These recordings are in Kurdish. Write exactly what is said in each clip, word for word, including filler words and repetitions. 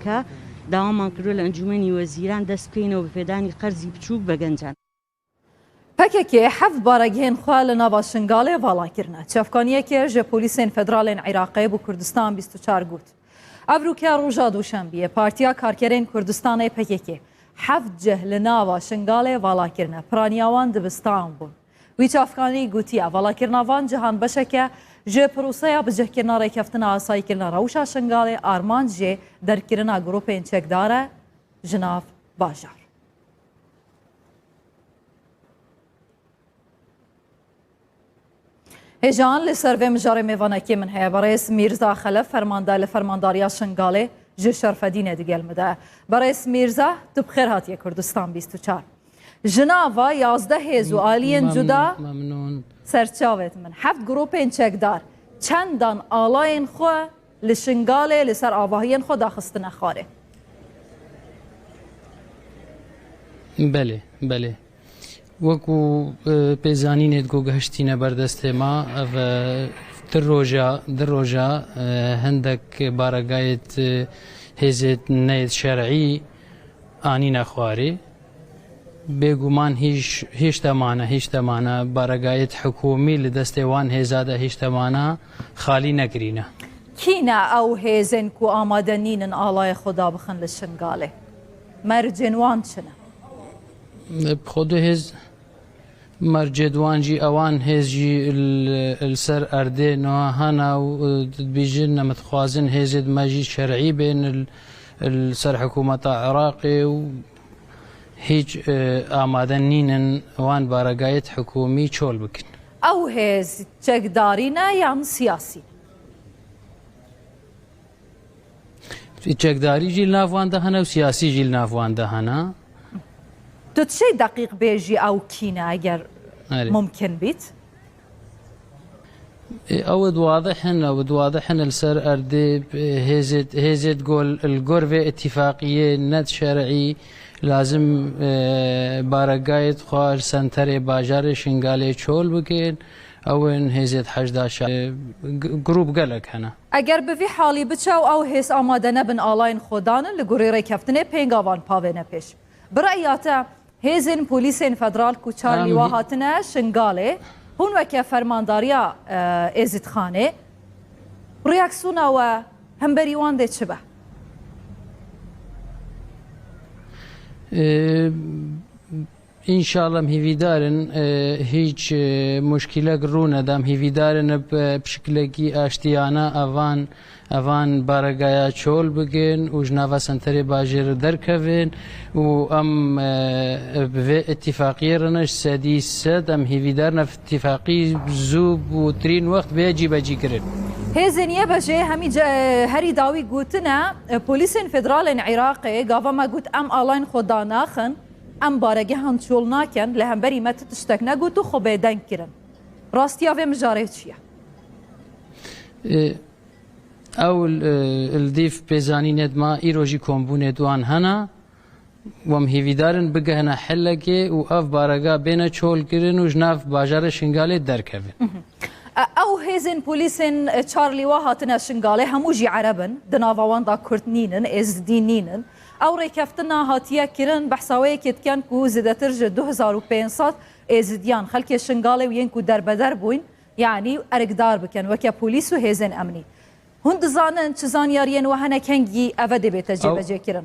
Ke dewaman kiriyo li Encûmenî Wezîran dest bikeyne û bi pêdanî qerzî biçûk be gencan. P K K heft baregihên xwe li nava Şingalê vala kirine. Çavkaniyeke ji polîsên federal ên Iraqê bo Kurdistan bîst û çar got, Evroke roja Duşenbiyê Partiya Karkerên Kurdistanê P K K heft cih li nava Şingalê vala kirine. Piraniya wan dibistan bûn. Wî çavkanî gotiye, valakirina van cihan beşeke ji proseya bicihkirina rêkeftina asayîkirina rewşa Şingalê, armanc jê derkirina grûpên çekdar e ji nav bajar. Hêjan li ser vê mijarê mêvanekî min heye. Berêz Mîrza Xelef, fermandar li Fermandariya Şingalê ji Şerfedînê digel min de. Berêz Mîrza, tu bi xêr hatiye Kurdistan bîst û çar. Ji nava yazdeh hêz û aliyên cuda, memnûn. Serçavêt min. Heft grûpên çekdar çendan alayên xwe li Şingalê li ser avahiyên xwe daxistine xwarê. Belê, belê. Wekû, e, pêzanînê ku gihiştîne ber destê me, ev, e, di roja, di roja, e, hindek baregayêt, e, hêzêt neyêt şer'î anîne xwarê. Bêguman hîş, hîş temane, hîş temane baregayêt hikûmî li destê wan hêza de hîş temane xalî nekirîne. Kî ne ew hêzên ku amade nînin alayê xwe dabixin li Şingalê? Mercên wan çi ne? Bi xwe du hêz mercê di wan jî, ewan hêz jî li, li ser erdê niha hene û, e, dibêjin, em dixwazin hêzê di me jî şer'î bên li, li ser hikûmeta Iraqê û hîç, e, amade nînin wan baregayêt hikûmî çol bikin. Ew hêz çekdarî ne yan siyasî ne? Çekdarî jî li nav wan de hene û siyasî jî li nav wan de hene. Tu dişêy deqîq bêjî ew kî ne eger Erê. mumkin bît? E, ew ê wadih in, ew ê wadih in li ser erdê, e, hêzêt, hêzêt gol, li gor vê îtîfaqiyê ne şer'î lazim, e, baregayêt xwe li senterê bajarê Şingalê çol bikin. Ew ên hêzêt heşda şa-, e, g-, grûp gelek hene. Eger bi vî halî biçe û ew hêz amade nebin alayên xwe danin, li gorî rêkeftinê pêngavan pavêne pêş. Bi reya te, hêzên polîsên federal ku çar Em lîwa hî- hatine Şingalê, hûn weke fermandariya, e, Êzîdxanê, reaksiyona we hemberî wan dê çi be? E, Înşallah em hîvîdar in, e, hîç, e, muşkîlek rû nede. Em hîvîdar in bi, bi şikilekî aştiyane evan, evan baregaya çol bikin û ji nava senterê bajêr derkevin û em, e, bi vê îtîfaqiyê re ne ji sedî sed em hîvîdar in ev îtîfaqî zû û tirîn wext bê cîbecî kirin. Hêzên Y B J hemî ce-, herî dawî gotine, e, polîsên federal ên Iraqê gava me got em alayên xwe danaxin. Em baregehan çol nakin, li hemberî me tu tiştek negot û xwe bêdeng kirin. Rastiya vê mijarê çi ye? E, ew, e, li dîv pêzanînê di me, îro jî kombûnê di wan hene. Em hîvîdar in bigihine helekê û ev barega bêne çolkirin û ji nav bajarê Şingalê derkevin. E, ew hêzên polîsên, e, çar lîwa hatine Şingalê, hemû jî Ereb in, di nava wan de Kurd nînin, Êzidî nînin. Ew rêkeftina hatiye kirin, behsa wê yekê dikin ku zêdetir ji du hezar û pênc sed Êzidiyan, xelkê Şingalê û yên ku derbeder bûyn, yanî erkdar bikin, weke polîs û hêzên emnî. Hûn dizanin çi zanyariyên we hene, kengî eve dê bête Ew cêbecêkirin?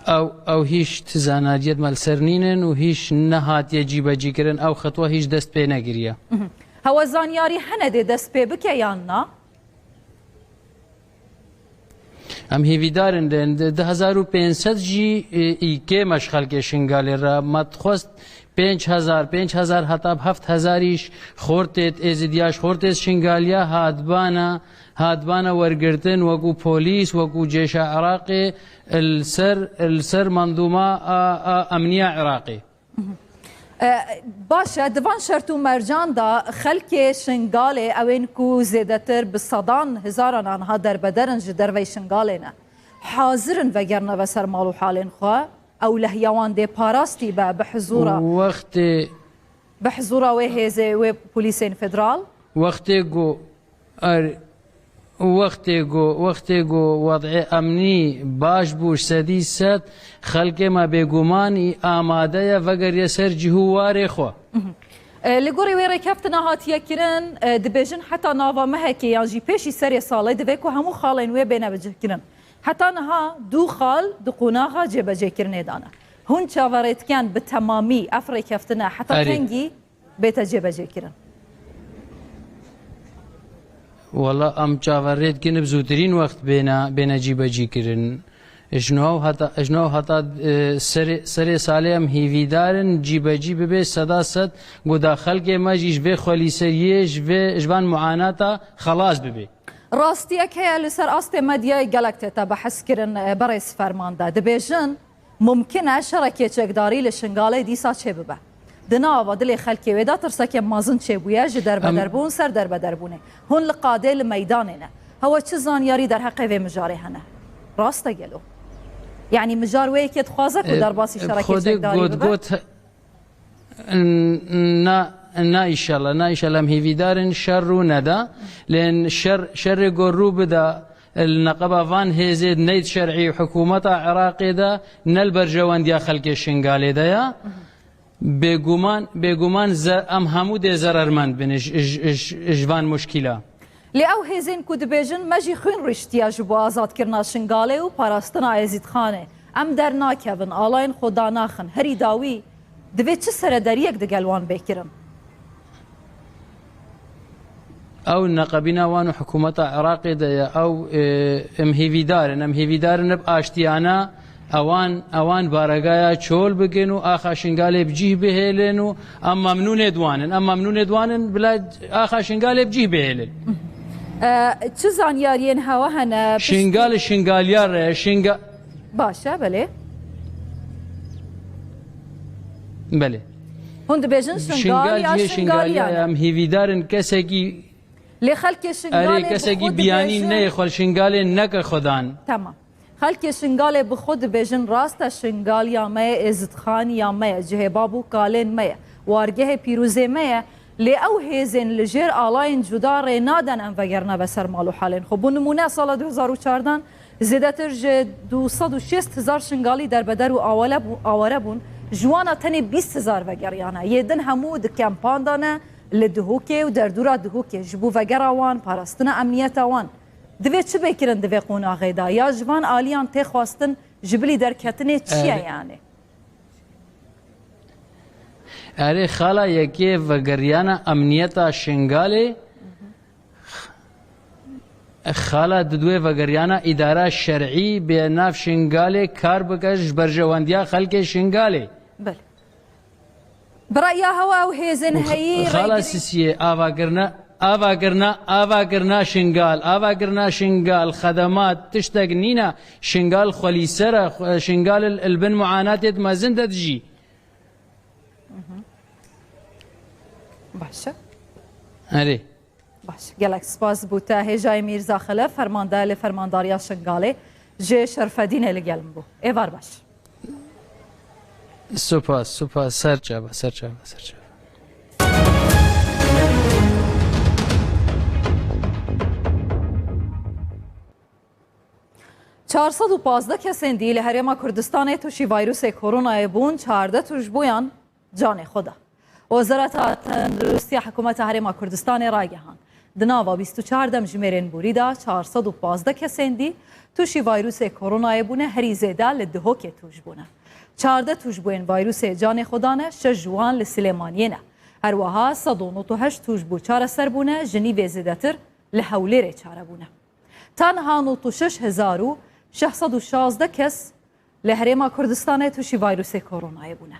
Ew, ew hîç ti zanariyê me li ser nînin û hîç nehatiye cîbecîkirin. Ew xetwa hîç dest pê negiriye. Mhm. Hewe zanyarî hene dê dest pê bike yan na? Em hêvîdar in, di, di du hezar û pênc sed jî, e, î kêm e ji xelkê Şingalê re. Me dixwest pênc hezar, pênc hezar heta bi heft hezar îş xortêt Êzidiya, ji xortêt Şingaliya hatbana, hatbana wergirtin wekû polîs, wekû cêşa Iraqê, li ser, li ser mendûma a, a emniya Iraqê. E, baş e, di van şert û mercan de xelkê Şingalê, ew ên ku zêdetir bi sedan hezaran aniha derbeder in ji dervey Şingalê ne, hazir in vegerine ve ser mal û halên xwe? Ew lehiya wan dê parastî be bi hizûra, Wextê bi hizûra wê hêzê, wê polîsên federal? Wextê ku er, Wextê ku, wextê ku wed'ê emnî baş bû, sedî sed, xelkê me bêguman î amade ye vegeriye ser cih û warê xwe. E, li gorî wê rêkeftina hatiye kirin, e, dibêjin heta nava mehekê yan jî pêşî serê salê divê ku hemû xalên wê bêne bicihkirin. Heta niha du xal di qonaxa cêbecêkirinê de ne. Hûn çaverê dikin bi temamî ev rêkeftine heta Erê. kengî bête cêbecêkirin? Wela em çaverê dikin bi zûtirîn wext bêne, bêne cîbecî kirin. Ji nav heta, ji nav heta, e, serê, serê salê em hêvîdar in cîbecî bibe seda sed, ku da xelkê me jî ji vê xwelîseriyê, ji vê, ji van muanata xelas bibe. Rastiyek heye li ser astê medyayê gelek tête behs kirin, e, berêz fermande. Dibêjin, mumkin e şerekê çekdarî li Şingalê dîsa çêbibe. Di nava dilê xelkê wê de tirsekê mezin çêbûye ji derbederbûn ser derbederbûnê. Hûn li qadê li meydanê ne. Hewe çi zanyarî derheqê vê mijarê hene? Rast e gelo? Yanî mijar wê yekê dixwaze ku E, derbasî e, şerekê Xwedê çekdarî got, bibe? got, Na, na îşellah, na îşellah em hêvîdar in şer rû neda. Lê şer, şerê ku rû bida li neqeba van hêzê neyt şer'î û hikûmeta Iraqê de ne li berjewendiya xelkê Şingalê de ya. Bêguman, bêguman ze-, em hemû dê zerermend bin ji, ji, ji, ji van muşkîla. Lê ew hêzên ku dibêjin me jî xwîn riştiye ji bo azadkirina Şingalê û parastina Êzîdxanê, em dernakevin, alayên xwe danaxin, herî dawî divê çi seredariyek digel wan bê kirin? Ew neqebîna wan û hikûmeta Iraqê de ye. Ew, e, em hêvîdar in, em hêvîdar in bi aştiyane ewan, ewan baregaya çol bikin û axa Şingalê bi cih bihêlin û em memnûnê di wan in. Em memnûnê di wan in, bila axa Şingalê bi cih bihêlin. E, çi zanyariyên hewa hene? Piştî Şingal, Şingaliyar e, Şinga- Baş e, belê. Belê. Hûn dibêjin Şingal Şingal ya cihê Şingaliya Şingaliya ne? Em hêvîdar in kesekî Lê xelkê Şingalê Erê, bi kesekî xwe biyanî dibêjin neyê xwe li Şingalê neke xwedan. Tamam. Xelkê Şingalê bi xwe dibêjin, rast e, Şingaliya me ye, Êzidxaniya me ye, cihê bab û kalên me ye, wargehê pîrozê me ye, lê ew hêzên li jêr alayên cuda rê nadin em vegerine ve ser mal û halên xwe. Bo nimûne, sala du hezar û çardan zêdetir ji du sed û şêst hezar Şingalî derbeder û awale bû-, aware bûn, ji wana tenê bîst hezar vegeriyane. Yê din hemû di kempan de ne, li Duhokê û derdora Duhokê, ji bo vegera wan, parastina emniyeta wan. Divê çi bê kirin di vê qonaxê de? Ya ji van aliyan tê xwestin ji bilî derketinê çi ye Erê. yanî? Erê, xala yekê vegeriyana emniyeta Şingalê, xala didwê vegeriyana îdara şer'î bê nav Şingalê kar bike ji berjewendiya xelkê Şingalê. Belê. Bi raya hewa ew hêzên heyî Xala rêgirî- Sisiyê, avakirina, avakirina, avakirina Şingal, avakirina Şingal, xedemat, tiştek nîne, Şingal xwelîser e, xwe-, Şingal il, il bin muanatêt mezin de dijî. Baş e. Erê. Baş. Gelek spas bo te. Hêjayê Mîrza Xelef, fermandar li Fermandariya Şingalê, ji Şerfedînê li gel min bû. Êvar baş. Spas, spas. Ser çava, ser çava, ser çava. Çar sed û pazdeh kesên dî li Herêma Kurdistanê tûşî vayrûsê koronayê bûn, çardeh tûşbûyan canê xwe da. Wezareta Tenduristiya Hikûmeta Herêma Kurdistanê ragihand, di nava bîst û çar demjimêrên borî de çar sed û pazdeh kesên dî tûşî vayrûsê koronayê bûne, herî zêde li Dihokê tûş bûne. Çardeh tûşbûyên vayrûsê canê xwe dane, şeş ji wan li Silêmaniyê ne. Her wiha sed û nod û heşt tûşbû çareser bûne, ji nîvê zêdetir li Hewlêrê çare bûne. Tenha nod û şeş hezar û şeş sed û şazdeh kes li Herêma Kurdistanê tûşî vayrûsê koronayê bûne.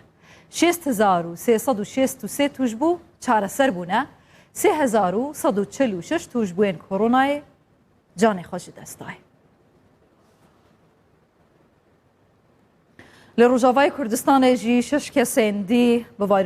Şêst hezar û sê sed û şêst û sê tûşbû çareser bûne, sê hezar û sed û çil û şeş tûşbûyên koronayê canê xwe ji dest dayê. Li Rojavayê Kurdistanê jî şeş kesên dî bi vayrûsê